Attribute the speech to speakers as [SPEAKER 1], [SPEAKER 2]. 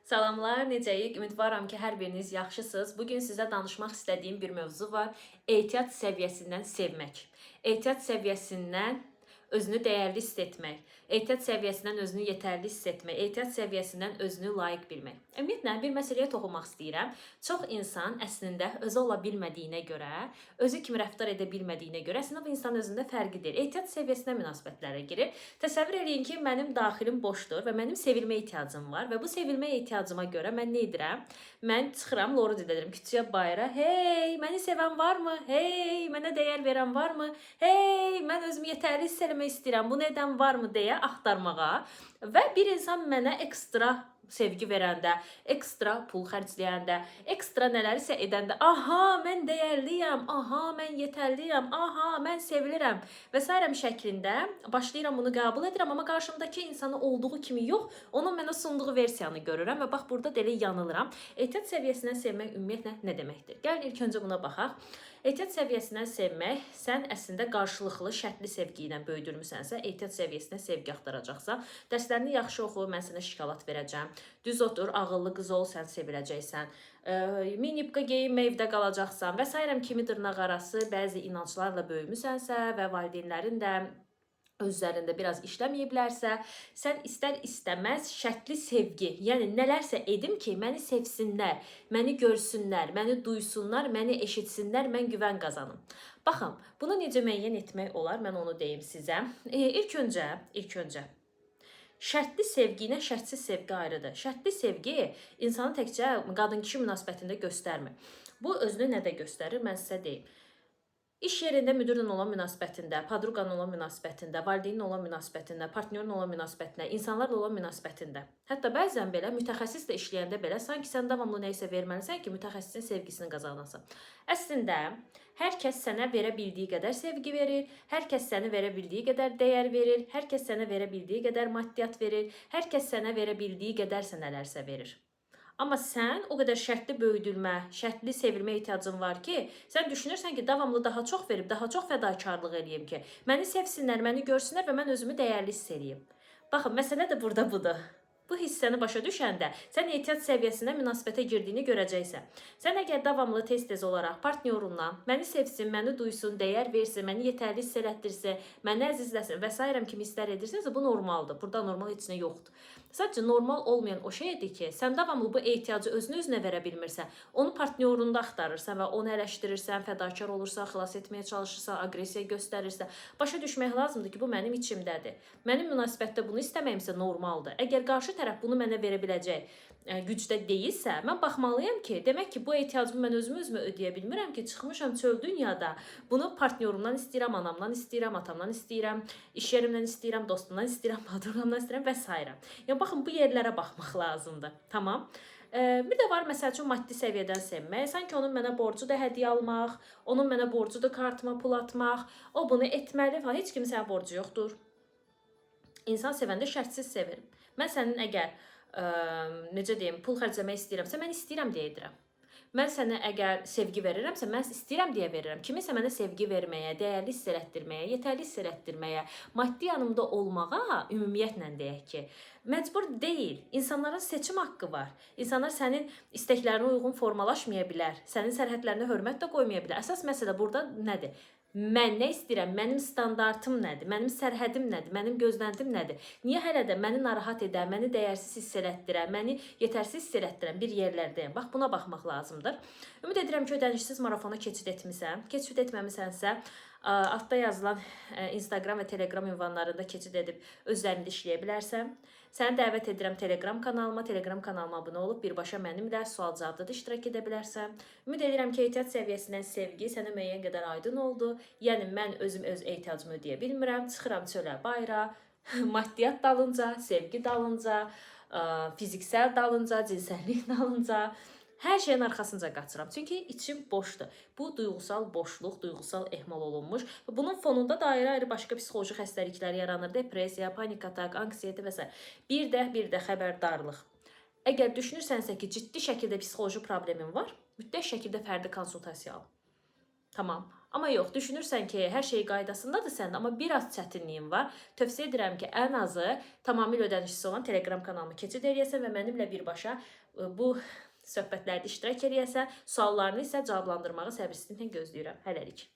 [SPEAKER 1] Salamlar, necəyik? Ümidvaram ki, hər biriniz yaxşısınız. Bu gün sizə danışmaq istədiyim bir mövzu var. Ehtiyat səviyyəsindən sevmək. Ehtiyat səviyyəsindən özünü dəyərli hiss etmək, ehtiyat səviyyəsindən özünü yetərli hiss etmək, ehtiyat səviyyəsindən özünü layiq bilmək. Ümumiyyətlə bir məsələyə toxunmaq istəyirəm. Çox insan əslində özü ola bilmədiyinə görə, özü kimi rəftar edə bilmədiyinə görə əslində bu insanın özündə fərqi deyil. Ehtiyat səviyyəsinə münasibətlərə girir. Təsəvvür eləyin ki, mənim daxilim boşdur və mənim sevilmə ehtiyacım var və bu sevilmə ehtiyacıma görə mən nə edirəm? Mən çıxıram, loru edirəm küçəyə, bayıra. Hey, məni sevən varmı? Hey, mənə dəyər verən varmı? Hey, mən özümü yetərli hiss eləmək istəyirəm. Bunu edən varmı deyə axtarmağa və bir insan mənə ekstra sevgi verəndə, ekstra pul xərcləyəndə, ekstra nələrisə edəndə, aha, mən dəyərliyəm, aha, mən yetərliyəm, aha, mən sevilirəm və sairə şəklində başlayıram, bunu qəbul edirəm, amma qarşımdakı insanı olduğu kimi yox, onun mənə sunduğu versiyanı görürəm və bax burada da elə yanılıram. Ehtiyat səviyyəsindən sevmək ümumiyyətlə nə deməkdir? Gəlin ilk öncə buna baxaq. Ehtiyat səviyyəsindən sevmək, sən əslində qarşılıqlı şərtli sevgi ilə böyüdülmüsənsə, ehtiyat səviyyəsinə sevgi axtaracaqsan. Dərslərini yaxşı oxu, mən sənə şokolad verəcəm. Düz otur, ağıllı qız ol, sən seviləcəksən. Minipka geyinmə, evdə qalacaqsan və sairə kimi dırnaqarası bəzi inanclarla böyümüsənsə və valideynlərin də özlərində biraz işləməyiblərsə, sən istər istəməz şərtli sevgi, yəni nələrsə edim ki, məni sevsinlər, məni görsünlər, məni duysunlar, məni eşitsinlər, mən güvən qazanım. Baxın, bunu necə müəyyən etmək olar, mən onu deyim sizə. İlk öncə şərtli sevgi ilə şərtsiz sevgi ayrıdır. Şərtli sevgi insanı təkcə qadın-kişi münasibətində göstərmir. Bu özünü nədə göstərir, mən sizə deyim. İş yerində müdirlə olan münasibətində, podruqanla olan münasibətində, valideynlə olan münasibətində, partnyorla olan münasibətində, insanlarla olan münasibətində. Hətta bəzən belə mütəxəssislə işləyəndə belə sanki sən davamlı nəyisə verməlisən ki, mütəxəssisin sevgisini qazanasan. Əslində hər kəs sənə verə bildiyi qədər sevgi verir, hər kəs sənə verə bildiyi qədər dəyər verir, hər kəs sənə verə bildiyi qədər maddiyyat verir, hər kəs sənə verə bildiyi qədər nələrsə verir. Amma sən o qədər şərtli böyüdülmə, şərtli sevilmə ehtiyacın var ki, sən düşünürsən ki, davamlı daha çox verib, daha çox fədakarlıq eləyim ki, məni sevsinlər, məni görsünlər və mən özümü dəyərli hiss eləyim. Baxın, məsələ də burada budur. Bu hissəni başa düşəndə sən ehtiyat səviyyəsinə münasibətə girdiyini görəcəksən. Sən əgər davamlı tez-tez olaraq partnyorunla məni sevsin, məni duysun, dəyər versin, məni yetərli hiss elətdirsin, məni əzizləsin və sairə kimi hisslər edirsənsə, bu normaldır. Burada normal heç nə yoxdur. Sadəcə normal olmayan o şeydir ki, sən davamlı bu ehtiyacı özünə özünə verə bilmirsən. Onu partnyorunda axtarırsan və onu eləşdirirsən, fədakar olursan, xilas etməyə çalışırsan, aqressiya göstərirsən. Başa düşmək lazımdır ki, bu mənim içimdədir. Mənim münasibətdə bunu istəməyimsə normaldır. Əgər qarşı tərəf bunu mənə verə biləcək gücdə deyilsə, mən baxmalıyam ki, demək ki, bu ehtiyacımı mən özümü özümə ödəyə bilmirəm ki, çıxmışam çöl dünyada. Bunu partnyorumdan istəyirəm, anamdan istəyirəm, atamdan istəyirəm, iş yerimdən istəyirəm, dostumdan istəyirəm, patronumdan istəyirəm və s. Yəni baxın, bu yerlərə baxmaq lazımdır. Tamam. Bir də var məsəl üçün maddi səviyyədən sevmək. Sanki onun mənə borcudur hədiyyə almaq, onun mənə borcudur kartıma pul atmaq, o bunu etməli falan. Heç kimin sənə borcu yoxdur. İnsan sevəndə şərtsiz sevir. Mən sənin əgər necə deyim, pul xərcləmək istəyirəmsə, mən istəyirəm deyə edirəm. Mən sənə əgər sevgi verirəmsə, mən istəyirəm deyə verirəm. Kiminsə mənə sevgi verməyə, dəyərli hiss elətdirməyə, yetərli hiss elətdirməyə, maddi yanımda olmağa ümumiyyətlə deyək ki, məcbur deyil. İnsanların seçim haqqı var. İnsanlar sənin istəklərinə uyğun formalaşmaya bilər, sənin sərhədlərinə hörmət də qoymaya bilər. Əsas məsələ burada nədir? Mən nə istəyirəm? Mənim standartım nədir? Mənim sərhədim nədir? Mənim gözləntim nədir? Niyə hələ də məni narahat edən, məni dəyərsiz hiss elətdirən, məni yetərsiz hiss elətdirən bir yerlərdəyəm? Bax, buna baxmaq lazımdır. Ümid edirəm ki, ödənişsiz marafona keçid etmisən. Keçid etməmisənsə, altda yazılan Instagram və Telegram ünvanlarında keçid edib özlərində işləyə bilərsən. Səni dəvət edirəm Telegram kanalıma. Telegram kanalıma abunə olub birbaşa mənimlə sual-cavabda da iştirak edə bilərsən. Ümid edirəm ki, ehtiyat səviyyəsindən sevgi sənə müəyyən qədər aydın oldu. Yəni mən özüm öz ehtiyacımı ödəyə bilmirəm. Çıxıram çölə, bayıra, maddiyyat dalınca, sevgi dalınca, fiziksel dalınca, cinsəllik dalınca, hər şeyin arxasınca qaçıram. Çünki içim boşdur. Bu duyğusal boşluq, duyğusal ehmal olunmuş və bunun fonunda da ayrı-ayrı başqa psixoloji xəstəliklər yaranır. Depressiya, panik atak, anksiyete və s. Bir də xəbərdarlıq. Əgər düşünürsənsə ki, ciddi şəkildə psixoloji problemin var, mütləq şəkildə fərdi konsultasiya al. Tamam. Amma yox, düşünürsən ki, hər şey qaydasındadır səndə, amma biraz çətinliyin var. Tövsiyə edirəm ki, ən azı tamamilə ödənişsiz olan Telegram kanalımı keçid eləyəsən və mənimlə birbaşa bu söhbətlərdə iştirak eləyəsən. Suallarını isə cavablandırmağı səbirsizliklə gözləyirəm. Hələlik.